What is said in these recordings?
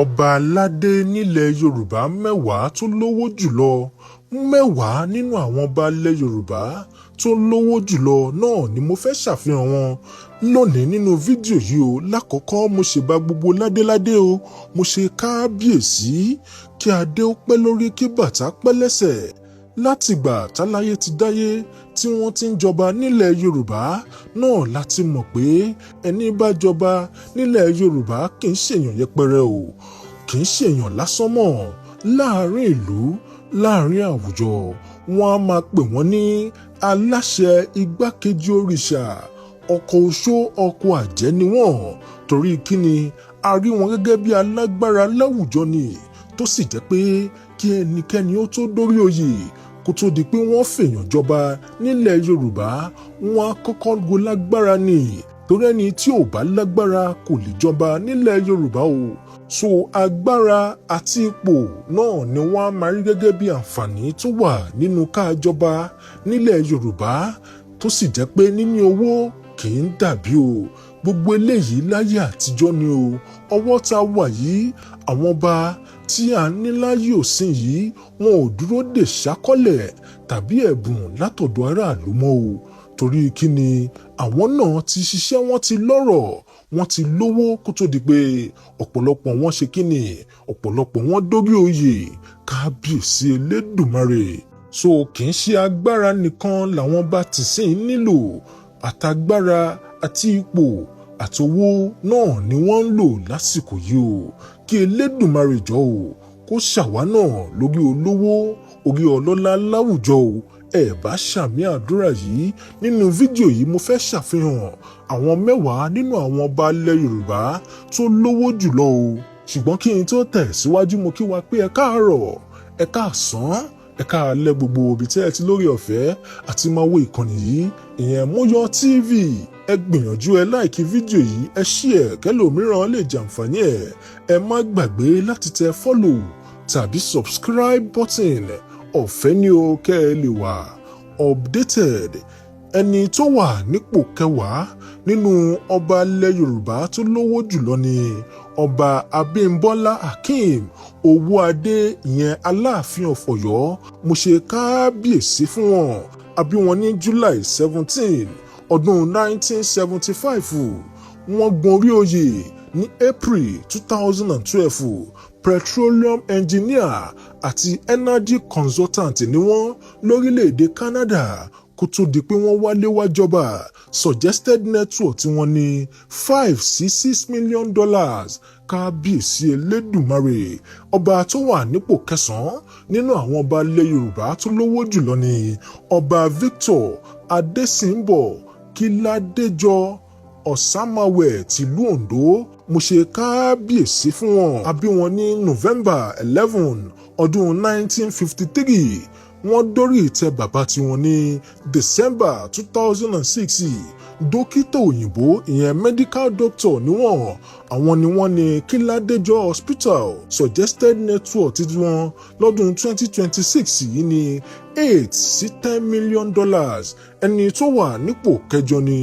Ọba aládé nílẹ̀ Yorùbá 10 tó lówó jùlọ. 10 nínú àwọn ọba ilẹ̀ Yorùbá tó lówó jùlọ náà ni mo fẹ́ ṣàfihàn wọn lónìí nínú fídíò yìí o. Lákọ̀ọ́kọ́, mo ṣèbà gbogbo ládéládé o, mo ṣe káábíyèsí, kí adé ó pẹ́ lórí, kí bàtà pẹ́ lẹ́sẹ̀. Látìgbà táláyé ti dáyé tí wọ́n ti ń jọba nílẹ̀ Yorùbá náà láti mọ̀ pé ẹni bá jọba nílẹ̀ Yorùbá kì í ṣèyàn yẹpẹrẹ o, kì í ṣèyàn lásán mọ́ láàrin ìlú, láàrin àwùjọ. Wọn á máa pè wọ́n ní aláṣẹ, igbákejì òrìṣà, ọkọ̀ oṣó, ọkọ̀ àjẹ́ ni wọ́n. Torí kíni? A rí wọn gẹ́gẹ́ bí alágbára láwùjọ ni, tó sì jẹ́ pé kí ẹnikẹ́ni ó tó dórí oyè, kó tó di pé wọ́n fèèyàn jọba nílẹ̀ Yorùbá, wọn á kọ́kọ́ go lágbára ni, torí ẹni tí ò bá lágbára kò lè jọba nílẹ̀ Yorùbá o. So agbára àti ipò náà ni wọ́n á máa rí gẹ́gẹ́ bí àǹfààní tó wà nínú ká jọba nílẹ̀ Yorùbá, tó sì jẹ́ pé níní owó kì í dàbí o. Gbogbo eléyìí láyé àtijọ́ ni o. Ọwọ́ tá a wà yìí, àwọn ọba tí à ń ní láyé òsín yìí, wọn ò dúró dè ṣákọ́lẹ̀ tàbí ẹ̀bùn látọ̀dọ̀ aráàlú mọ́ o. Torí kí ni? Àwọn náà ti ṣiṣẹ́, wọ́n ti lọ́rọ̀, wọ́n ti lówó kó tó di pé ọ̀pọ̀lọpọ̀ wọn ṣe kí ni, ọ̀pọ̀lọpọ̀ wọn dórí oyè. Kábíyèsí Elédùmarè! So kì í ṣe agbára nìkan làwọn bá ti sìn nílò, àtagbára àti ipò àtowó náà ni wọ́n ń lò lásìkò yìí o. Kí Elédùmarè jọ o, kó ṣàwá náà lórí olówó, orí ọlọ́lá láwùjọ o. Ẹ bá ṣàmì àdúrà yìí. Nínú fídíò yìí, mo fẹ́ ṣàfihàn àwọn 10 nínú àwọn ọba ilẹ̀ Yorùbá tó lówó jùlọ o. Ṣùgbọ́n kí n tó tẹ̀ síwájú, mo kí wa pé ẹ káàárọ̀, ẹ káàsán, ẹ káalẹ́, gbogbo òbí tẹ́ ẹ ti lórí ọ̀fẹ́ àti máa wo ìkànnì yìí, ìyẹn Moyo TV. Ẹ gbìyànjú, ẹ like fídíò yìí, ẹ share kẹ́lòmíràn lè jàǹfààní ẹ̀. Ẹ má gbàgbé láti tẹ follow tàbí subscribe button, ọ̀fẹ́ ni o, kẹ́ ẹ lè wà updated. Ẹni tó wà nípò kẹwàá nínú ọba ilẹ̀ Yorùbá tó lówó jùlọ ni Ọba Abímbọ́lá Akeem Owóadé, ìyẹn Aláàfin of Ọ̀yọ́. Mo ṣe káábíyèsí fún wọn. A bí wọn ní July 17, ọdún 1975. Wọ́n gun orí oyè ní April 2012. Petroleum engineer àti energy consultant ni wọ́n lórílẹ̀‐èdè Canada kó tó di pé wọ́n wálé wá jọba. Suggested net worth tí wọ́n ní $5 sí $6 million. Kábíyèsí Elédùmarè! Ọba tó wà nípò kẹsàn-án nínú àwọn ọba ilẹ̀ Yorùbá tó lówó jùlọ ni Ọba Victor Adésínbọ̀ Kíládéjọ Ọ̀sámáwẹ̀ tìlú Oǹdó. Mo ṣe káábíyèsí fún wọn. A bí wọn ní November 11, ọdún 1953. Wọ́n dórí ìtẹ́ bàbá tiwọn ní December 2006. Dókítà òyìnbó, ìyẹn medical doctor ni wọ́n. Àwọn ni wọ́n ní Kíládéjọ Hospital. Suggested net worth tí wọ́n lọ́dún 2026 yìí ní $8 sí $10 million. Ẹni tó wà nípò kẹjọ ni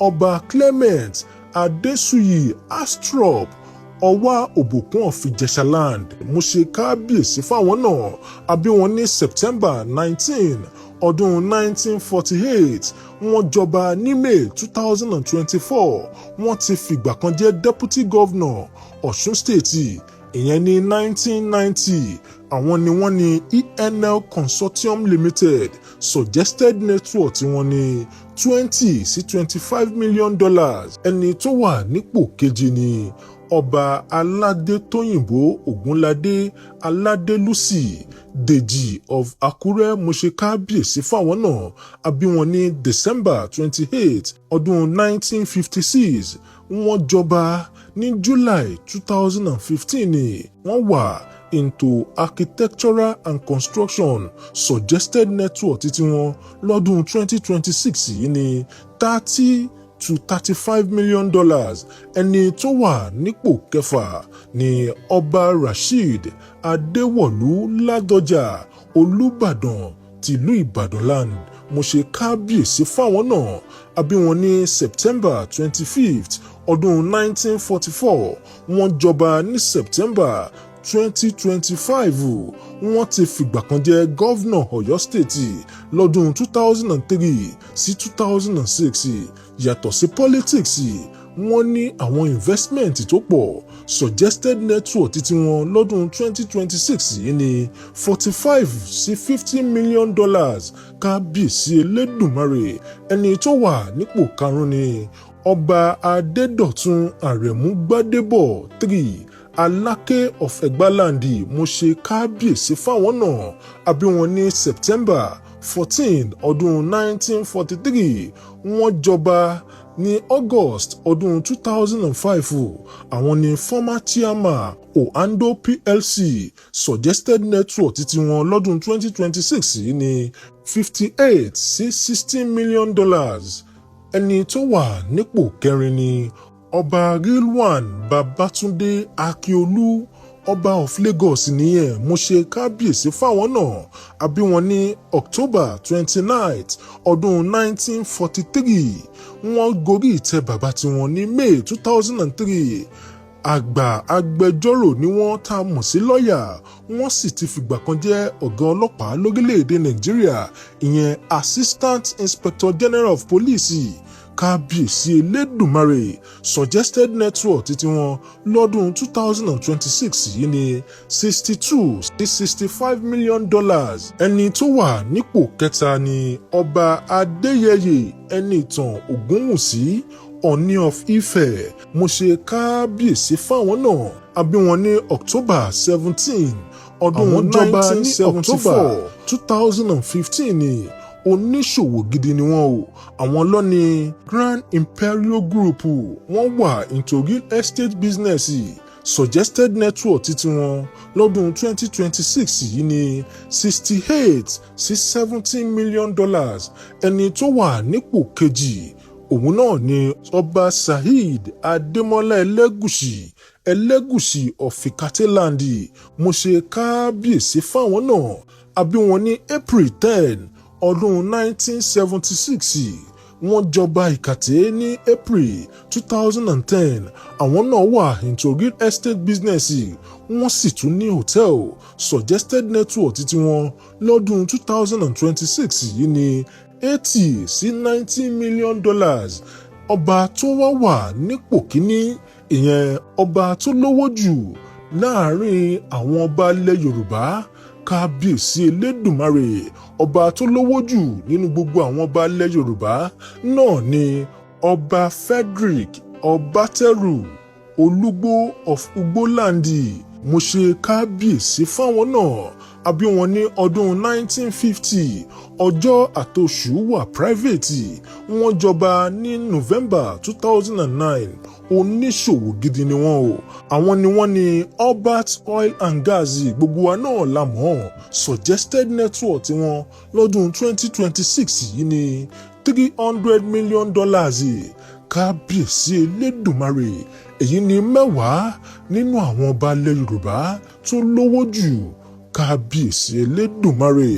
Ọba Clement Adesuyi Astrop, Ọwá Òbòkun of Ìjẹ̀ṣàland. Mo ṣe kábíyèsí fáwọn náà. A bí wọn ní September 19, ọdún 1948. Wọ́n jọba ní May 2024. Wọ́n ti fìgbà kan jẹ́ deputy governor Ọ̀ṣun State, ìyẹn ní 1990. Àwọn ni wọ́n ní ENL Consortium Limited. Suggested net worth tí wọ́n ní $20 sí $25 million. Ẹni tó wà nípò keje ni Ọba Aládétóyìnbó Ògúnládé Aládélúsì, Dèjì of Àkúrẹ́. Mo ṣe kábíyèsí fáwọn náà. A bí wọn ní December 28, ọdún 1956. Wọ́n jọba ní July 2015 ni. Wọ́n wà into architectural and construction. Suggested net worth tí wọ́n lọ́dún 2026 yìí ní $30 to $35 million. Ẹni tó wà nípò kẹfà ni Ọba Rasheed Adéwọ̀lú Ládọjà, Olùbàdàn tìlú Ìbàdàn land. Mo ṣe kábíyèsí fáwọn náà. A bí wọn ní September 25th, ọdún 1944. Wọ́n jọba ní September 2025. Wọ́n ti fìgbà kan jẹ́ governor Ọ̀yọ́ State lọ́dún 2003 sí 2006. Yàtọ̀ sí politics, wọ́n ní àwọn investment tó pọ̀. Suggested net worth tiwọn lọ́dún 2026 yìí ní $45 sí $50 million. Kábíyèsí Elédùmarè! Ẹni tó wà nípò karùn-ún ni Ọba Adédọ̀tun Àrẹ̀mú Gbádébọ̀ III, Aláké of Ẹ̀gbáland. Mo ṣe kábíyèsí fáwọn náà. A bí wọn ní September 14, ọdún 1943. Wọ́n jọba ní August ọdún 2005. Àwọn ni former chairman Oando PLC. Suggested net worth tiwọn lọ́dún 2026 yìí ní $58 sí $60 million. Ẹni tó wà nípò kẹrin ni Ọba Rilwan Babatunde Akiolu, Ọba of Lagos nìyẹn. Mo ṣe kábíyèsí fáwọn náà. A bí wọn ní October 29, ọdún 1943. Wọ́n gorí ìtẹ́ bàbá tiwọn ní May 2003. Àgbà agbẹjọ́rò ni wọ́n, tá a mọ̀ sí lọ́ọ̀yà. Wọ́n sì ti fìgbà kan jẹ́ ọ̀gá ọlọ́pàá lórílẹ̀‐èdè Nàìjíríà, ìyẹn Assistant Inspector General of Police. Kábíyèsí Elédùmarè! Suggested net worth tiwọn lọ́dún 2026 yìí ní $62 sí $65 million. Ẹni tó wà nípò kẹta ni Ọba Adéyẹyè Ẹnìtàn Ògúnwùsì, Ọ̀ní of Ife. Mo ṣe kábíyèsí fáwọn náà. A bí wọn ní October 17, ọdún Àwọn jọba ní 1974. 2015 ni. Oníṣòwò gidi ni wọ́n o. Àwọn ló ní Grand Imperial Group. Wọ́n wà into real estate business. Suggested net worth tiwọn lọ́dún 2026 yìí ní $68 sí $17 million. Ẹni tó wà nípò kejì, òun náà ni Ọba Saheed Adémọlá Ẹlẹ́gùṣì, Ẹlẹ́gùṣì of Ikateland. Mo ṣe kábíyèsí fáwọn náà. A bí wọn ní April 10, ọdún 1976. Wọ́n jọba Ìkàtẹ́ ní April 2010. Àwọn náà wà into real estate business, wọ́n sì tún ní hotel. Suggested net worth tiwọn lọ́dún 2026 yìí ní $80 sí $90 million. Ọba tó wá wà nípò kíní, ìyẹn ọba tó lówó jù láàrin àwọn ọba ilẹ̀ Yorùbá, kábíyèsí Elédùmarè, ọba tó lówó jù nínú gbogbo àwọn ọba ilẹ̀ Yorùbá náà ni Ọba Frederick Ọbátẹrù, Olúgbò of Ugboland. Mo ṣe kábíyèsí fáwọn náà. A bí wọn ní ọdún 1950, ọjọ́ àtoṣù wà private. Wọ́n jọba ní November 2009. Oníṣòwò gidi ni wọ́n o. Àwọn ni wọ́n ní Albert Oil and Gas, gbogbo wa náà la mọ̀. Suggested net worth wọn lọ́dún 2026 yìí ní $300 million. Kábíyèsí Elédùmarè! Èyí ni 10 nínú àwọn ọba ilẹ̀ Yorùbá tó lówó jù. Kábíyèsí Elédùmarè!